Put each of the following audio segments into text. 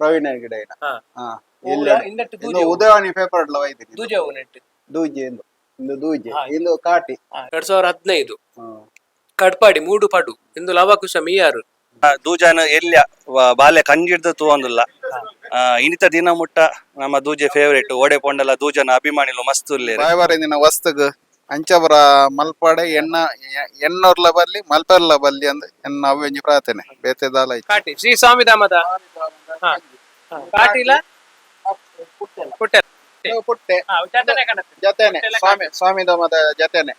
Praveen ಗಿಡ. ಹಾ. ಹಾ. ಓಲ ಇಂದಟ್ಟು ಇಂದು ದೂಜೆ. Udayavani paper ಡ್ಲ ವೈದಿನಿ. ದೂಜೆ ಅವು ನೆಟ್. ದೂಜೆ ಇಂದು, ಇಂದು ದೂಜೆ. ಹಾ. ಇಂದು ಕಾಟಿ. 2015. ಹ್ಮ್. ಕಡ್ಪಾಡಿ ಮೂಡು ಪಡು ಇಂದು ಲವಕುಶ ಮಿಯಾರು. ದೂಜಾನ ಎಲ್ಯ ಬಾಲ್ಯ ಕಂಜಿಡ್ದು ತೂವೊಂದುಲ್ಲ. ಇನಿತ ದಿನ ಮುಟ್ಟ ನಮ್ಮ ದೂಜೆ ಫೇವರೇಟ್. ಓಡೆ ಪೊಂಡಲ ದೂಜನ ಅಭಿಮಾನಿಲು ಮಸ್ತ್ ಉಲ್ಲೇರು. ಬಾಯ್ಬಾರಿಂದಿನ ವಸ್ತುಗ್ ಅಂಚಬರ ಮಲ್ಪಾಡೆ ಎಣ್ಣ ಎಣ್ಣೋರ್ಲ ಬರ್ಲಿ, ಮಲ್ಪೆರ್ಲ ಬರ್ಲಿ ಅಂದ್ ಎನ್ನ ಅವ್ಯಂಜಿ ಪ್ರಾರ್ಥನೆ, ಬೇತೆ ದಾಲ ಇಜ್ಜಿ. ಕಾಟಿ ಶ್ರೀ ಸ್ವಾಮಿ ಧಾಮದ. ಹಾ. ಹಾ. ಕಾಟಿಲ ಪುಟ್ಟೆ. ಇದು ಪುಟ್ಟೆ. ಹಾ, ಜೊತೆನೆ ಕಾಣುತ್ತೆ. ಜೊತೆನೆ ಸ್ವಾಮಿ ಸ್ವಾಮಿ ಧಾಮದ ಜೊತೆನೆ.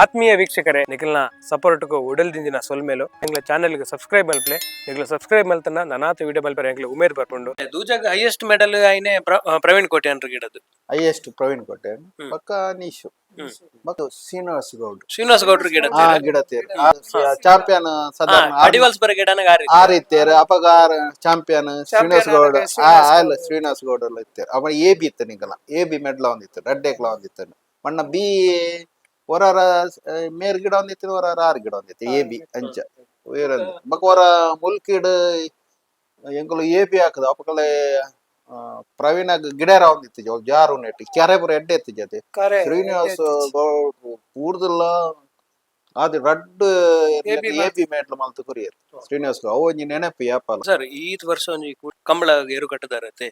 ಆತ್ಮೀಯ ವೀಕ್ಷಕರೇ, ನಿಖಿಲ್ನ ಸಪೋರ್ಟ್ಗೂ ಉಡಲ್ದಿಂದಿನ ಸೊಲ್ಮೇಲು. ಎಂಗ್ಲ ಚಾನೆಲ್ಗೆ ಸಬ್ಸ್ಕ್ರೈಬ್ ಮಲ್ಪ್ಲೆ. ನಿಗ್ಲ ಸಬ್ಸ್ಕ್ರೈಬ್ ಮಲ್ತನ ನನಾತ ವಿಡಿಯೋ ಮಲ್ಪರೆ ಎಂಗ್ಲ ಉಮೇದ್ ಬರ್ಪುಂಡು. ದೂಜಾಗ ಹೈಯೆಸ್ಟ್ ಮೆಡಲ್ ಆಯ್ನೆ ಪ್ರವೀಣ್ ಕೋಟೆ ಅನ್ರು ಗಿಡದು. ಹೈಯೆಸ್ಟ್ ಪ್ರವೀಣ್ ಕೋಟೆ. ಹ್ಮ್. ಪಕ್ಕ ನೀಶು ಮತ್ತು ಶ್ರೀನಿವಾಸ್ ಗೌಡ್. ಶ್ರೀನಿವಾಸ ಗೌಡ್ರು ಗಿಡ. ಆ ಗಿಡತೇರು ಚಾಂಪಿಯನ್ ಸಾಧಾರಣ ಅಡಿವಲ್ಸ್ ಬರ ಗಿಡನ ಆ ರೀತಿಯರು ಅಪಗ ಚಾಂಪಿಯನ್ ಶ್ರೀನಿವಾಸ್ ಗೌಡ್. ಆ ಅಲ್ಲ, ಶ್ರೀನಿವಾಸ್ ಗೌಡ್ ಎಲ್ಲ ಇತ್ತೇರು. ಅವ ಎ ಬಿ ಇತ್ತು ನಿಗಲ, ಎ ಬಿ ಮೆಡ್ಲ ಒಂದಿತ್ತು, ರಡ್ಡೆಕ್ಲ ಒಂದಿತ್ತು. ಮಣ್ಣ ಬಿ ಹೊರರ ಮೇರ್ ಗಿಡ ಒಂದಿತ್ತು, ಹೊರರ ಆರು ಗಿಡ ಒಂದಿತ್ತು. ಎ ಬಿ ಅಂಚ ವೇರಂದು ಬೊಕ ಹೊರ ಮುಲ್ಕಿಡ್ ಎಂಕುಲು ಎ ಬಿ ಹಾಕುದು. ಅಪಕಲೆ ಪ್ರವೀಣ ಗಿಡರ ಒಂದಿತ್ತು, ಜಾರು ನೆಟ್ ಕೆರೆ ಪೂರ ಎಡ್ಡೆ ಇತ್ತು ಜೊತೆ. ಶ್ರೀನಿವಾಸ ಗೌಡ್ ಪೂರ್ದಲ್ಲ ಅದು ರಡ್ಡ್ ಎ ಬಿ ಮೆಟ್ಲು ಮಲ್ತು ಕೊರಿಯರ್ ಶ್ರೀನಿವಾಸ್ ಗೌಡ್. ಅವು ಒಂಜಿ ನೆನಪು ಯಾಪಲ. ಸರ್, ಈ ವರ್ಷ ಒಂಜಿ ಕಂಬಳ ಏರು ಕಟ್ಟದಾರತೆ.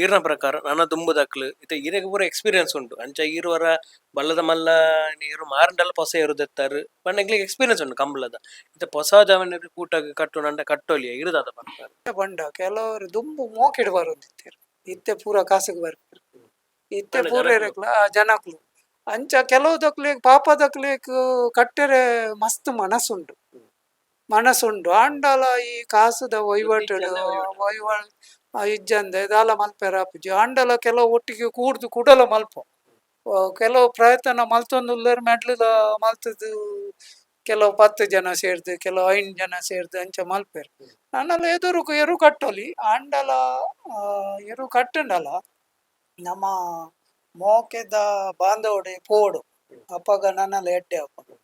ಈರ್ನ ಪ್ರಕಾರ ನನ್ನ ದುಂಬುದಕ್ಲು ಇತ್ತೆ ಇರೆಗ್ ಪೂರ ಎಕ್ಸ್ಪೀರಿಯನ್ಸ್ ಉಂಟು. ಅಂಚ ಈರುವರ ಬಲ್ಲದ ಮಲ್ಲ ನೀರು ಮಾರಂಡಲ ಪೊಸ ಏರುದೆತ್ತಾರು ಪಂಡ ಎಂಕ್ಲೆಗ್ ಎಕ್ಸ್ಪೀರಿಯನ್ಸ್ ಉಂಟು ಕಂಬಳದ. ಇತ್ತೆ ಪೊಸ ಜವನ ಕೂಟಾಗ ಕಟ್ಟುನಂಡ ಕಟ್ಟೊಲಿಯ ಇರುದಾದ ಪನ್ಪರ್? ಪಂಡ ಕೆಲವರು ದುಂಬು ಮೋಕೆಡ್ ಬರೊಂದಿತ್ತೆರ್, ಇತ್ತೆ ಪೂರ ಕಾಸುಗ್ ಬರ್ಪೆರ್ ಇತ್ತೆ. ಪಂಡ ಪೂರ ಜನಕ್ಲು. ಇರೆಕ್ಲ ಆ ಜನಕ್ಲು ಅಂಚ ಕೆಲವು ದಕ್ಲೆಗ್ ಪಾಪದಕ್ಲೆಗ್ ಕಟ್ಟೆರೆ ಮಸ್ತ್ ಮನಸ್ಸುಂಡು ಮನಸ್ಸುಂಡು. ಆಂಡಲ ಈ ಕಾಸುದ ವಹಿವಾಟು ಇಜ್ಜಂದೆ. ವಹಿವಾಟು ಇಜ್ಜಂದೆ ದಾಲ ಮಲ್ಪೆರೆ ಆಪುಜಿ. ಆಂಡಲ ಕೆಲವು ಒಟ್ಟಿಗೆ ಕೂಡ್ದು ಕುಡಲ ಮಲ್ಪ ಕೆಲವು ಪ್ರಯತ್ನ ಮಲ್ತೊಂದುಲ್ಲೆರ್. ಮೆಡ್ಲುದ ಮಲ್ತುದು ಕೆಲವು 10 ಜನ ಸೇರ್ದು, ಕೆಲವು ಐನ್ ಜನ ಸೇರ್ದು ಅಂಚ ಮಲ್ಪೆರ್. ನನಲ ಎದುರುಕು ಎರು ಕಟ್ಟೊಲಿ. ಆಂಡಲ ಎರು ಕಟ್ಟುಂಡಲ ನಮ್ಮ ಮೋಕೆದ ಬಾಂಧವಡೆ ಪೋಡು. ಅಪಗ ನನಲ ಎಡ್ಡೆ ಆಪುಂಡು.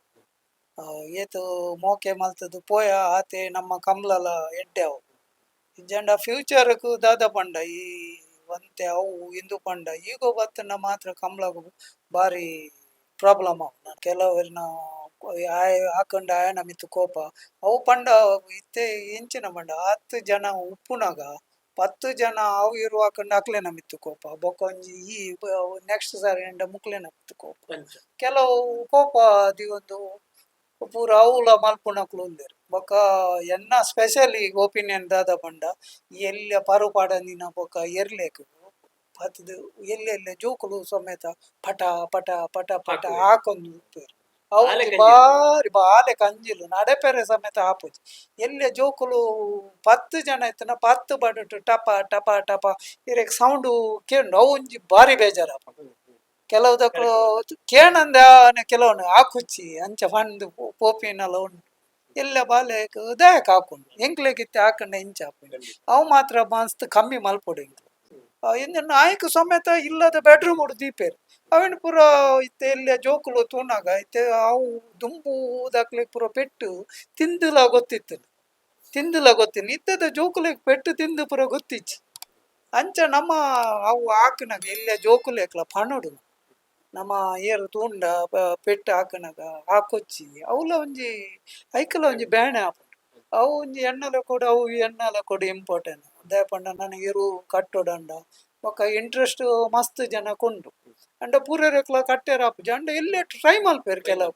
ಏತ್ ಮೋಕೆ ಮಲ್ತುದು ಪೋಯ ಆತೆ ನಮ್ಮ ಕಂಬ್ಲಲ ಎಡ್ಡೆ ಅವು. ಇಜ್ಜಂಡ ಫ್ಯೂಚರ್ಗ್ ದಾದ ಪಂಡ ಈ ಒಂತೆ ಅವು ಇಂದು ಪಂಡ ಈಗೋ ಬತ್ತುಂಡ ಮಾತ್ರ ಕಂಬ್ಳಗ್ ಬಾರಿ ಪ್ರಾಬ್ಲಮ್ ಅವು. ಕೆಲವೆರ್ನ ಆಯ್ ಆಕಂಡ ಆಯನ ಮಿತ್ತ್ ಕೋಪ ಅವು ಪಂಡ ಇತ್ತೆ ಎಂಚಿನ ಪಂಡ ಆತ್ ಜನ ಉಪ್ಪುನಗ 10 ಜನ ಅವು ಇರುವ ಹಾಕಂಡ ಅಕ್ಲೆನ ಮಿತ್ತ್ ಕೋಪ, ಬೊಕ ಒಂಜಿ ಈ ನೆಕ್ಸ್ಟ್ ಸಾರಿ ಅಂಡ ಮುಕ್ಲೆನ ಮಿತ್ತ್ ಕೋಪ, ಕೆಲವು ಕೋಪ ದಿವೊಂದು ಪೂರ ಅವುಲ ಮಲ್ಪುನಕುಲು ಉಲ್ಲೆರ್. ಬೊಕ ಎನ್ನ ಸ್ಪೆಷಲಿ ಒಪಿನಿಯನ್ ದಾದ ಪಂಡ ಎಲ್ಯ ಪರು ಪಾಡಂದಿನ ಬೊಕ ಎರ್ಲೆಗ್ ಪತ್ದ್ ಎಲ್ಯ ಎಲ್ಯ ಜೋಕುಲು ಸಮೇತ ಪಟ ಪಟ ಪಟ ಪಟ ಹಾಕುವೆರ್. ಹಾಕೊಂದು ಉಪ್ಪುವೆರ್. ಅವು ಬಾಲೆ ಒಂಜಿ ಕಂಜಿಲು. ಬಾರಿ ಬಾಲೆ ಕಂಜಿಲು ನಡಪೆರೆ ಸಮೇತ ಆಪುಜಿ. ಎಲ್ಯ ಜೋಕುಲು 10 ಜನ ಇತ್ತ್ಂಡ 10 ಬಡುಟು ಟಪ ಟಪ ಟಪ ಇರೆಗ್ ಸೌಂಡು ಕೇಂಡು ಅವು ಒಂಜಿ ಬಾರಿ ಬೇಜಾರಾಪುಂಡು. ಕೆಲವುದಕ್ಲು ಕೇನಂದೆ ಕೆಲವೊಂದು ಆಕುಚ್ಚಿ ಅಂಚ ಪಂದ್ ಪೋಪಿನಲ ಉಂಟು. ಎಲ್ಲ ಬಾಲೆಗ್ ದಾಯಕ್ ಆಪುಂಡು? ಎಂಕ್ಲೆಗ್ ಇತ್ತೆ ಆಕಂಡ ಇಂಚ ಆಪುಂಡು. ಅವು ಮಾತ್ರ ಮಸ್ತ್ ಕಮ್ಮಿ ಮಲ್ಪೊಡು ಎಂಕ್ಲು. ಇಂದು ನಾಯ್ಕ್ ಸಮೇತ ಇಲ್ಲದ ಬೆಡ್ರೂಮ್ ದೀಪೆರ್. ಅವೆನ್ ಪೂರ ಇತ್ತೆ ಎಲ್ಯ ಜೋಕುಲು ತೂನಗ ಇತ್ತೆ ಅವು ದುಂಬುದಕ್ಲೆಗ್ ಪೂರ ಪೆಟ್ಟು ತಿಂದುಲ ಗೊತ್ತಿತ್ತುಂಡು, ತಿಂದುಲ ಗೊತ್ತಿಲ್ಲ. ಇತ್ತೆದ ಜೋಕುಲೆಗ್ ಪೆಟ್ಟು ತಿಂದು ಪೂರ ಗೊತ್ತಿಜ್ಜಿ. ಅಂಚ ನಮ್ಮ ಅವು ಆಕುನಗ ಎಲ್ಯ ಜೋಕುಲೆಗ್ಲ ಪನೊಡು, ನಮ್ಮ ಏರ್ ತೂಂಡ ಪೆಟ್ಟು ಹಾಕುನಗ ಹಾಕೊಚ್ಚಿ. ಅವುಲ ಒಂಜಿ ಐಕಲ ಒಂಜಿ ಬೇಣೆ ಆಪುಂಡು. ಅವು ಒಂಜಿ ಎಣ್ಣೆಲ ಕೊಡು, ಅವು ಎಣ್ಣೆಲ ಕೊಡು ಇಂಪಾರ್ಟೆಂಟ್. ದಾಯೆ ಪಂಡ ನನ ಎರು ಕಟ್ಟೊಡಂಡ ಬೊಕ ಇಂಟ್ರೆಸ್ಟ್ ಮಸ್ತ್ ಜನಕ್ ಉಂಡು. ಅಂಡ ಪೂರೆರೆಕ್ಲ ಕಟ್ಟೆರೆ ಆಪುಜಿ. ಅಂಡ ಎಲ್ಲೆ ಟ್ರೈ ಮಲ್ಪೆರ್ ಕೆಲವು.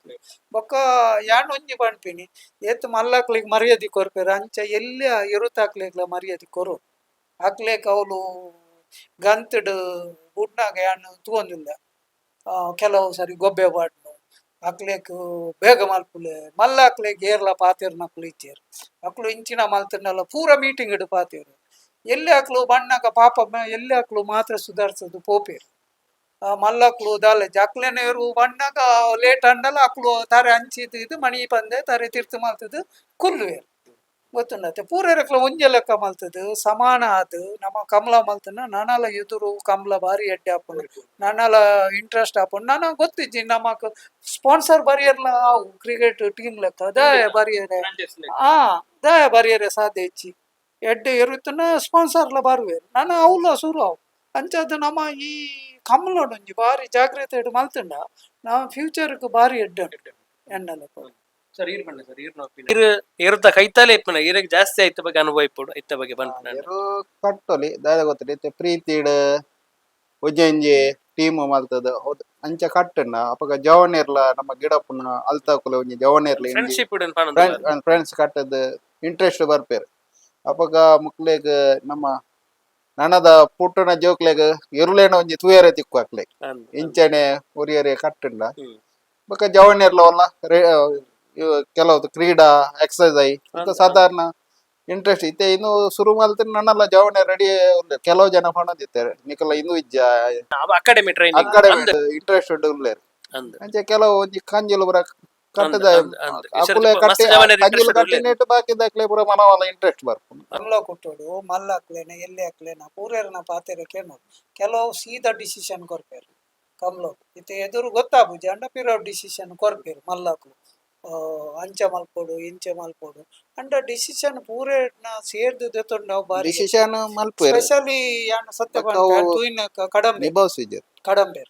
ಬೊಕ ಯಾನ್ ಒಂಜಿ ಪನ್ಪಿನಿ, ಏತ್ ಮಲ್ಲಕ್ಲೆಗ್ ಮರ್ಯಾದೆ ಕೊರ್ಪೆರ್ ಅಂಚ ಎಲ್ಯ ಎರುತಾಕ್ಲೆಗ್ಲ ಮರ್ಯಾದೆ ಕೊರೊಡು. ಅಕ್ಲೆಗ್ ಅವ್ಲು ಗಂತ್ಡ್ ಬುಡ್ನಗ ಯಾನ್ ತೂವೊಂದುಲ್ಲೆ, ಕೆಲವು ಸರಿ ಗೊಬ್ಬೆ ಪಾಡ್ನು ಅಕ್ಲೆಗ್ ಬೇಗ ಮಲ್ಪುಲೆ. ಮಲ್ಲಕ್ಲೆಗ್ ಏರ್ಲ ಪಾತೆರ್ನಕ್ಲು ಇಜ್ಜೆರ್. ಅಕ್ಲು ಇಂಚಿನ ಮಲ್ತ್ಂಡಲ ಪೂರ ಮೀಟಿಂಗ್ ಡ್ ಪಾತೆರು. ಎಲ್ಲಿ ಅಕ್ಲು ಬನ್ನಗ ಪಾಪ ಎಲ್ಲಿ ಅಕ್ಲು ಮಾತ್ರ ಸುಧಾರ್ಸದು ಪೋಪೆರ್. ಮಲ್ಲಕ್ಲು ದಾಲ ಅಕ್ಲೆನ ಎರು ಬನ್ನಗ ಲೇಟ್ ಆಂಡಲ ಅಕ್ಲು ತರೆ ಅಂಚಿದ್ ಇದು ಮಣಿ ಪಂದೆ ತರೆ ತಿರ್ತು ಮಲ್ತುದು ಕುಲ್ಲುವೆರ್. ಗೊತ್ತುಂಡತ್ತೆ ಪೂರೆರೆಕ್ಲ ಒಂಜೆ ಲೆಕ್ಕ ಮಲ್ತದು ಸಮಾನ ಆದ್ ನಮ ಕಮಲ ಮಲ್ತನ ನನಲ ಎದುರು ಕಮಲ ಬಾರಿ ಎಡ್ಡೆ ಆಪುಂಡು ನನಲ ಇಂಟ್ರೆಸ್ಟ್ ಆಪುಂಡು ನನ ಗೊತ್ತಿಜ್ಜಿ ನಮಕ್ ಸ್ಪಾನ್ಸರ್ ಬರಿಯರ್ಲ ಆವು ಕ್ರಿಕೆಟ್ ಟೀಮ್ ಲೆಕ್ಕ ದಾಯ ಬರಿಯರೆ ಆ ದಾಯ ಬರಿಯರೆ ಸಾಧ್ಯ ಇಜ್ಜಿ ಎಡ್ಡೆ ಎರುತ್ತನ ಸ್ಪಾನ್ಸರ್ಲ ಬರುವೆರ್ ನನ ಅವ್ಲ ಸುರು ಆವು ಅಂಚಾದ್ ನಮ ಈ ಕಮಲೊಡೊಂಜಿ ಬಾರಿ ಜಾಗ್ರತೆ ಮಲ್ತುಂಡ ನಮ ಫ್ಯೂಚರ್ಗ್ ಬಾರಿ ಎಡ್ಡೆ ಉಂಡು ಎನ್ನಲ ಸರ್ ಈರ್ ಬಣ್ಣ ಸರ್ ಈರ್ನ ಒಪಿನಿಯನ್. ಈರ್ ಇರುತ್ತ ಕೈತಾಲೆ ಇಪ್ಪುನ ಈರೆಗ್ ಜಾಸ್ತಿ ಐತ ಬಗ್ಗೆ ಅನುಭವ ಇಪ್ಪುಡು ಐತ ಬಗ್ಗೆ ಪನ್ಪುನ ಎರು ಕಟ್ಟೊಲಿ ದಾದ ಗೊತ್ತಿಲ್ಲ ಇತ್ತೆ ಪ್ರೀತಿಡ್ ಒಂಜೊಂಜಿ ಟೀಮ್ ಮಲ್ತದ ಹೌದು ಅಂಚ ಕಟ್ಟುಂಡ ಅಪಗ ಜವನೆರ್ಲ ನಮ್ಮ ಗಿಡಪ್ಪುನ ಅಲ್ತಾಕುಲ ಒಂಜಿ ಜವನೆರ್ಲ ಇಂಜಿ ಫ್ರೆಂಡ್ಶಿಪ್ ಪನೊಂದು ಫ್ರೆಂಡ್ಸ್ ಕಟ್ಟದ್ ಇಂಟ್ರೆಸ್ಟ್ ಬರ್ಪೇರು ಅಪಗ ಮುಕ್ಲೆಗ್ ನಮ್ಮ ನನದ ಪುಟ್ಟುನ ಜೋಕ್ಲೆಗ್ ಎರುಲೇನ ಒಂಜಿ ತೂಯರೆ ತಿಕ್ಕು ಅಕ್ಲೆಗ್ ಇಂಚನೆ ಒರಿಯರೆ ಕಟ್ಟುಂಡ ಬೊಕ ಜವನೆರ್ಲ ಒಲ್ಲ ಕೆಲವು ಕ್ರೀಡಾ ಎಕ್ಸರ್ಸೈಸ್ ಇತ್ತ ಅಂದ್ ಸಾಧಾರಣ ಇಂಟ್ರೆಸ್ಟ್ ಇತ್ತೆ ಇನ್ನು ಶುರು ಮಲ್ತಿನ ನನ್ನಲ್ಲ ಜವನೆ ರೆಡಿ ಕೆಲವು ಜನ ಪಣೊಂದಿತ್ತೆರ್ ನಿಕಲ ಇನ್ನು ಇಜ್ಜ academy training academy interest ಉಲ್ಲೆರ್ ಅಂದ್ ಅಂಚೆ ಕೆಲವು ಒಂಜಿ ಕಂಜಿಲು ಪೂರ ಕಟ್ಟದ ಅಂದ್, ಅಂದ್. ಈ ಸರ್ತಿ ಅಕುಲೆ ಮಸ್ತ್ ಕಟ್ಟಿ ಜವನೆರ್ ಕಂಜಿಲು interest ಉಲ್ಲೆರ್. ಕಟ್ಟಿನೆಟ್ ಬಾಕಿದಕ್ಲೆ ಪೂರ ಮನವಲ್ಲ ಇಂಟ್ರೆಸ್ಟ್ ಬರ್ಪುಂಡು ಕಮಲ ಕುಟ್ಟೋಡು ಮಲ್ಲಕ್ಲೆನ ಎಲ್ಯಕ್ಲೆನ ಪೂರೆರ್ನ ಪಾತೆರ ಕೇನೋಡು ಕೆಲವು ಸೀದಾ ಡಿಸಿಷನ್ ಕೊರ್ಪೆರ್ ಕಮಲ ಇತ್ತೆ ಎದುರು ಗೊತ್ತಾಪುಜಿ ಅಂಡ ಪಿರ ಡಿಸಿಷನ್ ಕೊರ್ಪೆರ್ ಮಲ್ಲಕ್ಲು ಅಂಚ ಮಲ್ಪೊಡು ಇಂಚ ಮಲ್ಪೊಡು ಅಂಡ ಡಿಸಿಷನ್ ಪೂರೆರ್ನ ಸೇರ್ದ್ ದೆತೊಂಡವು ಬಾರಿ ಡಿಸಿಷನ್ ಮಲ್ಪುವೆರ್ ಸ್ಪೆಷಲಿ ಯಾನ್ ಸತ್ಯ ಬೊಕ್ಕ ಅವು ಪನ್ಪೆ ತೂಯಿನ ಕಡಂಬೆ ನಿಭಾಯಿಸುಜೆರ್ ಕಡಂಬೆರ್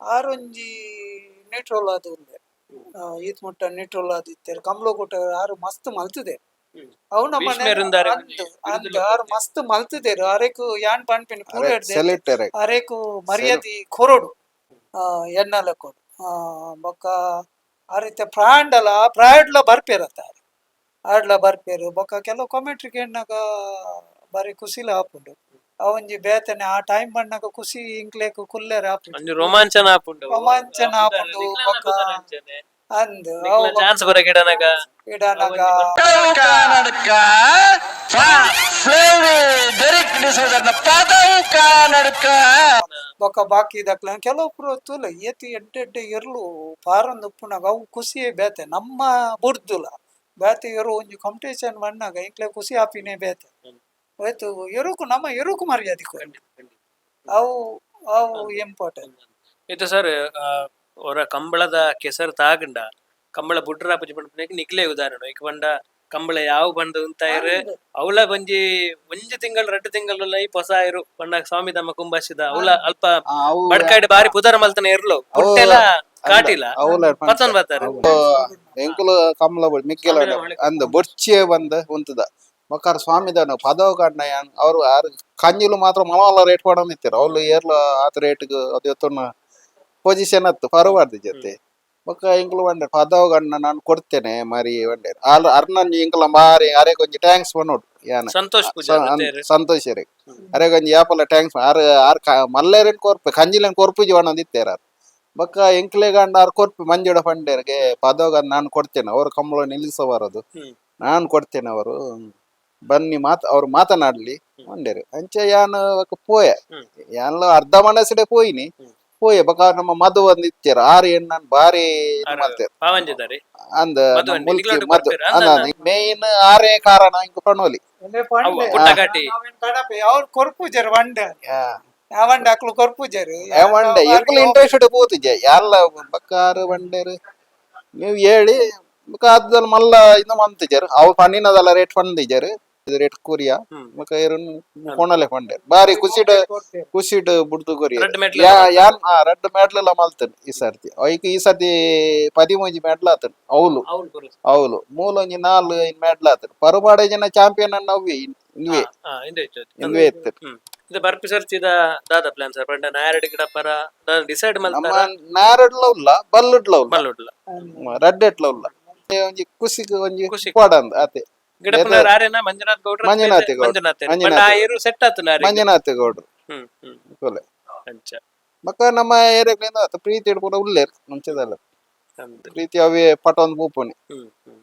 ಆರೊಂಜಿ ನ್ಯೂಟ್ರಲ್ ಆದ್ ಉಲ್ಲೆರ್ ಈತ್ ಮುಟ್ಟ ನ್ಯೂಟ್ರಲ್ ಆದ್ ಇತ್ತೆರ್ ಕಮಲ ಕೂಟ ಆರು ಮಸ್ತ್ ಮಲ್ತುದೆರ್ ಅವು ನಮ್ಮ ಭೀಷ್ಮೆರುಂದಾರೆ ಅಂದ್ ಅಂದ್ ಆರು ಮಸ್ತ್ ಮಲ್ತುದೆರ್ ಅರೆಕ್ ಯಾನ್ ಪನ್ಪಿನ ಪೂರೆರ್ದ್ ಸೆಲೆಕ್ಟ್ ಅರೆಕ್ ಮರ್ಯಾದಿ ಕೊರೊಡು ಎನ್ನಲ ಕೊಡು ಬೊಕ್ಕ ಆ ರೀತಿ ಪ್ರಾಂಡಲ ಪ್ರಾಯಡ್ಲ ಬರ್ಪೇರತ್ತ ಆರ್ ಆಡ್ಲ ಬರ್ಪೇರು ಬೊಕ್ಕ ಕೆಲವು ಕಾಮೆಂಟ್ರಿ ಕೇನ್ನಗ ಬಾರಿ ಖುಷಿಲ ಆಪುಂಡು ಅವಂಜಿ ಬೇತನೆ ಆ ಟೈಮ್ ಬಣ್ಣಗ ಖುಷಿ ಇಂಕ್ಲೇಕ್ ಕುಲ್ಲೆರೆ ಆಪುಂಡು ಒಂಜಿ ರೋಮಾಂಚನ ಆಪುಂಡು ರೋಮಾಂಚನ ಆಪುಂಡು ಬೊಕ್ಕ ಅಂದ್ ಅವು ಚಾನ್ಸ್ ಬರ ಗಿಡನಗ ಇಡನಗ ಬೊಕ್ಕ ಬಾಕಿ ದಕ್ಲ ಕೆಲವೊಬ್ರು ತೂಲ ಏತಿ ಎಡ್ಡೆ ಎಡ್ಡೆ ಎರ್ಲು ಪಾರೊಂದು ಉಪ್ಪುನಗ ಅವು ಖುಷಿಯೇ ಬೇತೆ ನಮ್ಮ ಬುಡ್ದುಲ ಬೇತೆ ಎರು ಒಂಜಿ ಕಾಂಪಿಟೇಷನ್ ಬಣ್ಣಾಗ ಇಂಕ್ಲೆ ಖುಷಿ ಆಪಿನೇ ಬೇತೆ ಹೋಯ್ತು ಎರುಕು ನಮ್ಮ ಎರುಕು ಮರ್ಯಾದೆ ಕೊರ್ಂಡ್. ಅವು ಅವು ಇಂಪಾರ್ಟೆಂಟ್ ಇದು ಸರ್ ಅವರ ಕಂಬಳದ ಕೆಸರು ತಾಗಂಡ ಕಂಬಳ ಬುಡ್ರ ಪೂಜೆ ಪಂಡ ನಿಕ್ಲೆ ಉದಾಹರಣೆ ಇಕ್ ಪಂಡ ಕಂಬಳ ಯಾವ ಬಂದು ಅಂತಾಯಿರು ಅವಳ ಒಂಜಿ ಒಂಜಿ ತಿಂಗಳು ರಡ್ಡು ತಿಂಗಳು ಈ ಪೊಸ ಇರು ಪಂಡ ಸ್ವಾಮಿ ತಮ್ಮ ಕುಂಬಾಸಿದ ಅವಳ ಅಲ್ಪ ಅವು ಬಡ್ಕಾಡಿ ಬಾರಿ ಪುದರ ಮಲ್ತನ ಇರ್ಲು ಪುಟ್ಟೆಲ ಕಾಟಿಲ ಅವುಲ ಪತ್ತನ್ ಬತ್ತಾರೆ ಎಂಕುಲು ಕಮಲ ಮಿಕ್ಕೆಲ ಅಂದ್ ಬೊರ್ಚಿಯೇ ಬಂದ್ ಉಂತದ ಬೊಕ್ಕಾರ ಸ್ವಾಮಿದವನು ಪದವ ಕಣ್ಣ ಯಾನ್ ಅವರು ಆರು ಕಂಜಿಲು ಮಾತ್ರ ಮಲವಲ್ಲ ರೇಟ್ ಕೊಡೋನಿತ್ತಾರೆ ಅವ್ಲು ಏರ್ಲ ಆತ ರೇಟ್ಗ್ ಅದು ಎತ್ತೊನ್ನ ಪೊಸಿಷನ್ ಅತ್ತು ಪರವಾರ್ದು ಜೊತೆ ಬೊಕ್ಕ ಎಂಕುಲು ಬಂಡೆ ಪದವ ಗಣ್ಣ ನಾನು ಕೊಡ್ತೇನೆ ಮಾರಿ ಬಂಡೆ ಆಲ್ ಅರ್ನನ್ ಎಂಕುಲ ಮಾರಿ ಅರೆ ಕೊಂಚ thanks ಪನೋಡು ಯಾನ್ ಸಂತೋಷ್ ಪೂಜೆ ಸಂತೋಷ್ ರೇ ಅರೆ ಕೊಂಚ ಯಾಪಲ thanks ಆರು ಆರ್ ಮಲ್ಲೇರನ್ ಕೊರ್ಪೆ ಕಂಜಿಲನ್ ಕೊರ್ಪುಜಿ ವಣದಿತ್ತೇರ ಬೊಕ್ಕ ಎಂಕ್ಲೆ ಗಂಡ ಆರ್ ಕೊರ್ಪೆ ಮಂಜುಡ ಪಂಡೇರ್ಗೆ ಪದೋಗ ನಾನು ಕೊಡ್ತೇನೆ ಅವರು ಕಂಬಳ ನಿಲ್ಲಿಸಬಾರದು ನಾನು ಕೊಡ್ತೇನೆ ಅವರು ಬನ್ನಿ ಮಾತು ಅವ್ರು ಮಾತನಾಡ್ಲಿ ಒಂಡೇರು ಅಂಚೆ ಯಾನ್ ಬೊಕ್ಕ ಪೋಯೆ ಯಾನ್ಲ ಅರ್ಧ ಮನಸ್ಸಿಡೆ ಪೋಯಿನಿ ಪೋಯೆ ಬೊಕ್ಕ ನಮ್ಮ ಮಧು ಒಂದ್ ಇತ್ತೆರ್ ಆರು ಎಣ್ಣನ್ ಬಾರಿ ಇದು ಮಲ್ತೆರ್ ಪಾವಂಜಿದಾರೆ ಅಂದ್ ಮಧು ಅಂಡೆ, ಮುಲ್ಕಿ ನಿಗ್ಲೊಟ್ಟು ಮಧು ಬರ್ಪೇರ್, ಅಂದ್ ಅಂದ್ ಮೇನ್ ಆರೇ ಕಾರಣ ಇಂಕ್ ಪಣೋಲಿ ಪುಟ್ಟಗಾಟಿ ಅವ್ರು ಕೊರ್ಪುಜರ್ ವಂಡೆ ಯಾವಂಡೆ ಅಕ್ಲು ಕೊರ್ಪುಜರ್ వండే ಎಂకులు ಇಂಟ್ರೆಸ್ಟ್ ಪೋತಿಜೆ ಯಾರ್ಲ ಬಕ್ಕಾರು ಬಂಡೇರು ನೀವು ಹೇಳಿ ಬೊಕ್ಕ ಅದ್ರಲ್ಲಿ ಮಲ್ಲ ಇನ್ನು ಮಂತಿಜಾರು ಅವು ಪನ್ನಿನದಲ್ಲ ರೇಟ್ ಪಂದಿಜಾರು ಇದು ರೇಟ್ ಕೊರಿಯಾ ಬೊಕ್ಕ ಇರುನ್ ಕೊಣಲೆ ಪಂಡೇರು ಬಾರಿ ಖುಷಿಡ್ ಖುಷಿಡ್ ಬುಡ್ದು ಕೊರಿಯ ರಡ್ಡ್ ಮೆಟ್ಲ್ ಯಾನ್ ರಡ್ಡ್ ಮೆಡ್ಲ್ ಮಲ್ತನ್ ಈ ಸರ್ತಿ ಐಕ್ ಈ ಸರ್ತಿ ಪದಿಮೂಜಿ ಮೆಡ್ಲ್ ಆತನ್ ಅವ್ಲು ಅವ್ಲು ಮೂಲೊಂಜಿ ನಾಲ್ ಐನ್ ಮೆಡ್ಲ್ ಆತನ್ ಪರುಪಾಡೆ ಜನ ಚಾಂಪಿಯನ್ ಅನ್ನ ಅವ್ವೆ ಇಂದುವೆ ಇಂದುವೆ ಇತ್ತು ಇದು ಬರ್ಪಿ ಸರ್ತಿದ ದಾದ ಪ್ಲಾನ್ ಸರ್ ಪಂಡ ನಾಯರಡ್ ಗಿಡ ಪರ ಡಿಸೈಡ್ ನಮ್ಮ ಮಲ್ತಾರ ನಾರಡ್ಲ ಉಲ್ಲ ಬಲ್ಲುಡ್ಲ ಉಲ್ಲ ಮಲ್ಲುಡ್ಲ ರಡ್ಡೆಟ್ಲ ಉಲ್ಲ ಒಂಜಿ ಖುಷಿಗ್ ಒಂಜಿ ಖುಷಿಗ್. ಕೊಡಂದ್ ಆತೆ ಗಿಡಪ್ಪನವ್ರು ಯಾರೇನ ಮಂಜುನಾಥ್ ಗೌಡ್ರ ಮಂಜುನಾಥ್ ಗೌಡ್ರು. ಮಂಜುನಾಥ್ ಮಂಜುನಾಥ್. ಆ ಇರು ಸೆಟ್ ಆತು ನಾರಿ ಮಂಜುನಾಥ್ ಗೌಡ್ರು ಹ್ಮ್ ಹ್ಮ್ ಕೊಲೆ ಅಂಚ ಬೊಕ್ಕ ನಮ್ಮ ಏರಿಯಾಗ್ಲಿಂದ ಆತ ಪ್ರೀತಿ ಹಿಡ್ಕೊಂಡು ಉಲ್ಲೇರ್ ಮುಂಚೆದಲ್ಲ ಅಂದ್ ಪ್ರೀತಿ ಅವೇ ಪಟೊಂದು ಪೂಪುನಿ ಹ್ಮ್ ಹ್ಮ್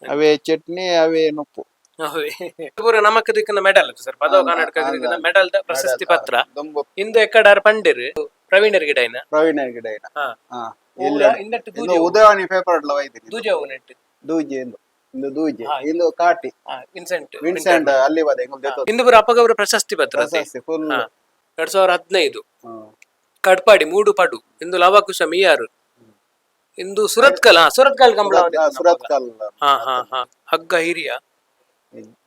ಅವೇ ಚಟ್ನಿ ಅವೇ ನುಪ್ಪು ಅವೇ. ಪೂರ ನಮಕ್ ದಿಕ್ಕಿನ ಮೆಡಲ್ ಸರ್ ಪದವ ಕರ್ನಾಟಕ ದಿಕ್ಕಿನ ಮೆಡಲ್ the ಪ್ರಶಸ್ತಿ ಪತ್ರ ದೊಂಬು ಇಂದು ಎಕ್ಕಡಾರ್ ಪಂಡಿರ್ ಪ್ರವೀಣರ್ ಗಿಡೈನ ಪ್ರವೀಣ ಗಿಡ ಹಾ. ಇನ್ನು ಉದಯವಾಣಿ ಪೇಪರ್ ಅಡ್ಲ ವೈದಿನಿ ದೂಜ ನೆಟ್ ದೂಜಿ ಎಂದು ಇಂದು ದೂಜೆ, ಇಂದು ಕಾಟಿ. ವಿನ್ಸೆಂಟ್. ವಿನ್ಸೆಂಟ್ ಅಲ್ಲಿ ಬದ ಎಂಗುಲ್ ದೇತೋ. ಇಂದು ಪೂರ ಅಪ್ಪಗವರ ಪ್ರಶಸ್ತಿ ಪತ್ರ ಅತೆ. ಪ್ರಶಸ್ತಿ ಫುಲ್. 2015 ಕಟ್ಪಾಡಿ ಮೂಡು ಪಡು. ಇಂದು ಲವಕುಶ ಮಿಯಾರು. ಇಂದು ಸುರತ್ಕಲ್, ಸುರತ್ಕಲ್ ಕಂಬಳ. ಸುರತ್ಕಲ್. ಹಾ ಹಾ ಹಾ ಹಗ್ಗ ಹಿರಿಯ.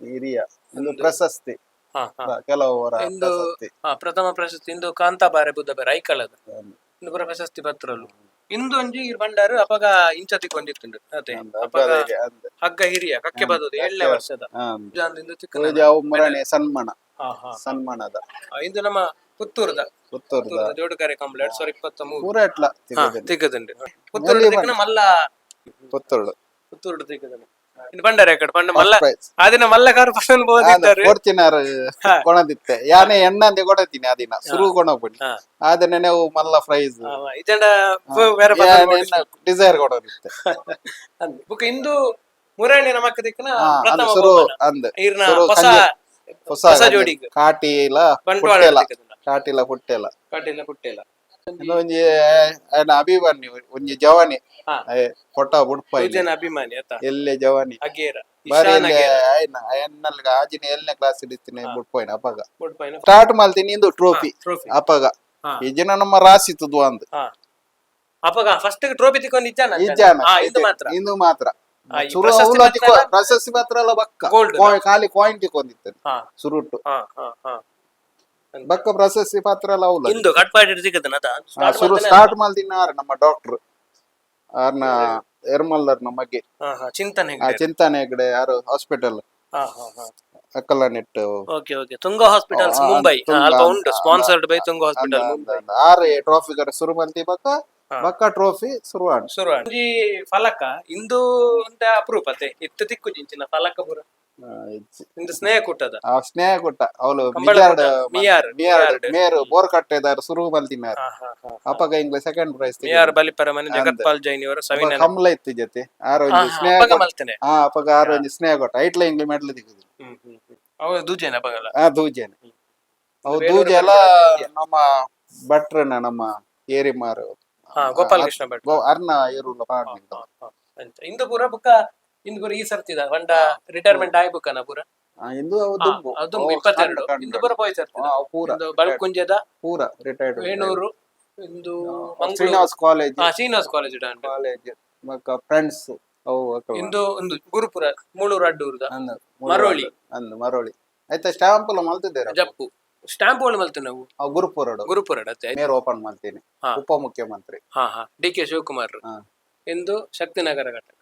ಹಿರಿಯ. ಇಂದು ಪ್ರಶಸ್ತಿ. ಹಾ ಹಾ ಕೆಲವರ ಇಂದು ಪ್ರಶಸ್ತಿ. ಪ್ರಥಮ ಪ್ರಶಸ್ತಿ ಇಂದು ಕಾಂತಾಬಾರೆ ಬುದ್ಧಬಾರೆ ಐಕಳದ. ಇಂದು ಪೂರ ಪ್ರಶಸ್ತಿ ಪತ್ರಲು. ಇಂದು ಒಂಜಿ ಇರ್ ಬಂಡಾರು ಅಪಗ ಇಂಚತಿ ಕೊಂಡಿತ್ತುಂಡು ಅದೇ. ಅಂದ್ ಅಪಗ ಹಗ್ಗದ ಹಿರಿಯ, ಅಂದ್. ಹಗ್ಗ ಹಿರಿಯ ಕಕ್ಕೆ ಬದದು 7ನೇ ವರ್ಷದ. ಇಂದು ಚಿಕ್ಕನ. ಪೂಜೆ ಅವು ಮುರಣೆ ಸನ್ಮಾನ. ಹಾ ಹಾ ಸನ್ಮಾನದ. ಇಂದು ನಮ್ಮ ಪುತ್ತೂರ್ದ. ಪುತ್ತೂರ್ದ. ಪುತ್ತೂರ್ದ ಜೋಡುಕರೆ ಕಂಬಳ 2023. ಪೂರ ಎಟ್ಲ ತಿಕ್ಕುದಿನಿ. ತಿಕ್ಕದುಂಡು ಪುತ್ತೂರು ತಿಕ್ಕನ ಮಲ್ಲ. ಪುತ್ತೂರು. ಪುತ್ತೂರು ತಿಕ್ಕದನು. ಇನ್ನು ಬಂಡಾರ ಕಡೆ ಪಂಡ ಮಲ್ಲ. Prize. ಆದಿನ ಮಲ್ಲ ಕಾರು ಪಸಂದ್ ಬೋದಿದ್ದಾರೆ. ಕೊಡ್ತಿನಾರು ಕೊಣದಿತ್ತೆ ಯಾನೆ ಎಣ್ಣಂದೆ ಕೊಡತೀನಿ ಅದಿನ ಸುರು ಕೊಣಪುಣಿ. ಆದ್ರೆ ನೆವು ಮಲ್ಲ ಪ್ರೈಸ್. ಇಜಂಡ ಬೇರೆ. ಡಿಸೈರ್ ಕೊಡೋದಿತ್ತೆ. ಬುಕ್ ಇಂದು ಮುರಾಣಿ ನಮಕ್ ದಿಕ್ಕನ ಪ್ರಥಮ ಸುರು ಬಹುಮಾನ. ಅಂದ್ ಈರ್ನ ಸುರು ಹೊಸ ಹೊಸ ಹೊಸ ಜೋಡಿಗ್. ಕಾಟಿಲ. ಬಂಟ್ವಾಳ. ಪುಟ್ಟೆಲ. ತಿಕ್ಕದನ. ಕಾಟಿಲ ಪುಟ್ಟೆಲ. ಕಾಟಿಲ ಪುಟ್ಟೆಲ. ಇನ್ನು ಒಂಜಿ ಆಯ್ನ ಅಭಿಮಾನಿ ಒಂಜಿ ಜವಾನಿ. ಕೊಟ್ಟ ಬುಡ್ಪ. ಪೂಜನ ಅಭಿಮಾನಿ ಆತ. ಎಲ್ಲೆ ಜವಾನಿ. ಅಗೇರ. ಬಾರಿ. ಇಶಾನ್. ಎಲ್ಲೆ. ಅಗೇರ. ಆಯ್ನ ಎನ್ನಲ್ಗ ಆಜಿನ 7ನೇ ಕ್ಲಾಸ್ ಇಡ್ತೀನಿ ಬುಡ್ಪೋಯ್ನ ಅಪಗ. ಬುಡ್ಪಾಯಿನ. ಸ್ಟಾರ್ಟ್ ಮಾಡ್ತೀನಿ ಇಂದು ಟ್ರೋಫಿ. ಟ್ರೋಫಿ. ಅಪಗ ಈ ಜನ ನಮ್ಮ ರಾಸಿ ತುದು ಅಂದ್. ಅಪಗ ಫಸ್ಟ್ ಟ್ರೋಫಿ ತಿಕ್ಕೊಂಡು ಇಜ್ಜಾನ. ಇಜ್ಜಾನ. ಇಂದು ಮಾತ್ರ. ಇಂದು ಮಾತ್ರ. ಈ ಸುರು ಪ್ರಶಸ್ತಿ ಅವ್ಲು ಪತ್ರ ಎಲ್ಲ? ಪ್ರಶಸ್ತಿ ಪತ್ರ ಎಲ್ಲ ಬಕ್ಕ. Gold. ಖಾಲಿ ಕಾಯಿನ್ ತಿಕ್ಕೊಂಡಿತ್ತು ಸುರುಟು. ಹಾ ಹಾ ಹಾ ಬಕ್ಕ ಪ್ರಶಸ್ತಿ ಪತ್ರ ಎಲ್ಲ ಅವ್ಲು. ಇಂದು ಕಟ್ಪಾಡಿ ಸಿಕ್ಕದನ ಅದ. ಸುರು ಸ್ಟಾರ್ಟ್ ಮಾಡ್ತೀನಿ ಆರ್ ನಮ್ಮ ಡಾಕ್ಟರ್ ಆರ್ನ ಎರ್ಮಲ್ಲರ್ ನಮಗೆ. ಹಾ ಹಾ ಚಿಂತನೆ. ಆ ಚಿಂತಾನೆ ಹೆಗ್ಡೆ ಯಾರು ಹಾಸ್ಪಿಟಲ್ ಹಾ ಹಾ ಹಾ ಅಕ್ಕಲ ನೆಟ್ಟು. Okay okay, Tunga hospitals Mumbai. ಅಲ್ಪ ಉಂಟು, sponsored by Tunga hospital Mumbai. Are trophy ಶುರು ಮಾಡ್ತಿ ಬಕ್ಕ ಬಕ್ಕ ಟ್ರೋಫಿ ಶುರು ಆಂಡ್. ಶುರು ಒಂಜಿ ಫಲಕ ಇಂದು ಅಂತ ಅಪರೂಪತೆ ಇತ್ತು ತಿಕ್ಕು ಜಿಂಚಿನ ಫಲಕ ಪೂರ. ಇಂದು ಸ್ನೇಹ ಕೂಟದ. ಆ ಸ್ನೇಹ ಕೊಟ್ಟ ಅವಳು. ಕಂಬಳ ಮಿಜಾರ್ಡ್. ಕೂಟ, ಮಿಯಾರ್, ಮಿಯಾರ್ಡ್. ಮಿಯಾರ್ಡ್. ಮೇರು ಬೋರ್ ಕಟ್ಟೆದಾರ ಶುರು ಮಲ್ತಿನಾರ್. ಹಾ ಹಾ ಹಾ ಅಪಗ ಇಂಗ್ಲ ಸೆಕೆಂಡ್ ಪ್ರೈಸ್. ಮಿಯಾರ್ ಬಲಿಪರ ಮನೆ ಜಗತ್ಪಾಲ್ ಜೈನ್ ಇವರ ಸವಿನ. ಕಮಲ ಇತ್ತು ಜೊತೆ ಆರ್ ಒಂಜಿ ಸ್ನೇಹ ಅಪಗ ಕೊಟ್ಟ. ಮಲ್ತನೆ. ಹಾ, ಅಪಗ ಆರ್ ಒಂಜಿ ಸ್ನೇಹ ಕೊಟ್ಟ ಐಟ್ಲ ಇಂಗ್ಲಿ ಮೆಡ್ಲ್ ದಿಕ್ಕುದು. ಹ್ಮ್ ಹ್ಮ್ ಹ್ಮ್ ಅವ ದೂಜೇನ ಅಪಗಲ. ಆ ದೂಜೆನೆ ಅವು. ಬೇಲೂರು ದೂಜೆ ಎಲ್ಲ. ಕನ್ನಡ. ನಮ್ಮ ಭಟ್ರನ ನಮ್ಮ ಏರಿಮಾರು. ಹಾ, ಗೋಪಾಲಕೃಷ್ಣ ಭಟ್. ಅರ್ನ ಏರುಲ ಪಾಡ್ನಿ. ಅಂಚ ಇಂದು ಪೂರ ಬುಕ್ಕ ಇಂದು ಪೂರ ಈ ಸರ್ತಿದ ಪಂಡ ರಿಟೈರ್ಮೆಂಟ್ ಆಯ್ ಬುಕ್ಕನ ಪೂರ. ಇಂದು ಅವು ದುಂಬು. ದುಂಬು ಅವು 22. ಕಂಡು. ಇಂದು ಪೂರ ಪೋಯ್ ಸರ್ತಿದ. ಅವು ಪೂರ. ಇಂದು ಬಳ್ಕುಂಜದ. ಪೂರ ರಿಟೈರ್ಡ್. ವೇಣೂರು, ಇಂದು ಮಂಗಳೂರು. ಶ್ರೀನಿವಾಸ್ ಕಾಲೇಜ್. ಹಾ, ಶ್ರೀನಿವಾಸ್ ಕಾಲೇಜ್ ಡಾಂಡ್. ಕಾಲೇಜ್ ಬೊಕ್ಕ ಫ್ರೆಂಡ್ಸ್ ಅವು ಅಕುಲು. ಇಂದು ಒಂದು ಗುರುಪುರ ಮೂಳೂರು ಅಡ್ಡೂರ್ದ. ಅಂದ್. ಮರೋಳಿ. ಅಂದ್ ಮರೋಳಿ ಆಯ್ತಾ ಸ್ಟಾಂಪ್ ಎಲ್ಲ ಮಲ್ತಿದ್ದೇವೆ. ಜಪ್ಪು ಸ್ಟಾಂಪ್ ಒಳ್ಳೆ ಮಲ್ತು ನಾವು. ಅವು ಗುರುಪುರಡು. ಗುರುಪುರ ಅತ್ತೆ. ಮೇರ್ ಓಪನ್ ಮಾಡ್ತೀನಿ. ಉಪ ಮುಖ್ಯಮಂತ್ರಿ. ಹಾ ಹಾ ಡಿ ಕೆ ಶಿವಕುಮಾರ್. ಇಂದು ಶಕ್ತಿನಗರ ಘಟಕ.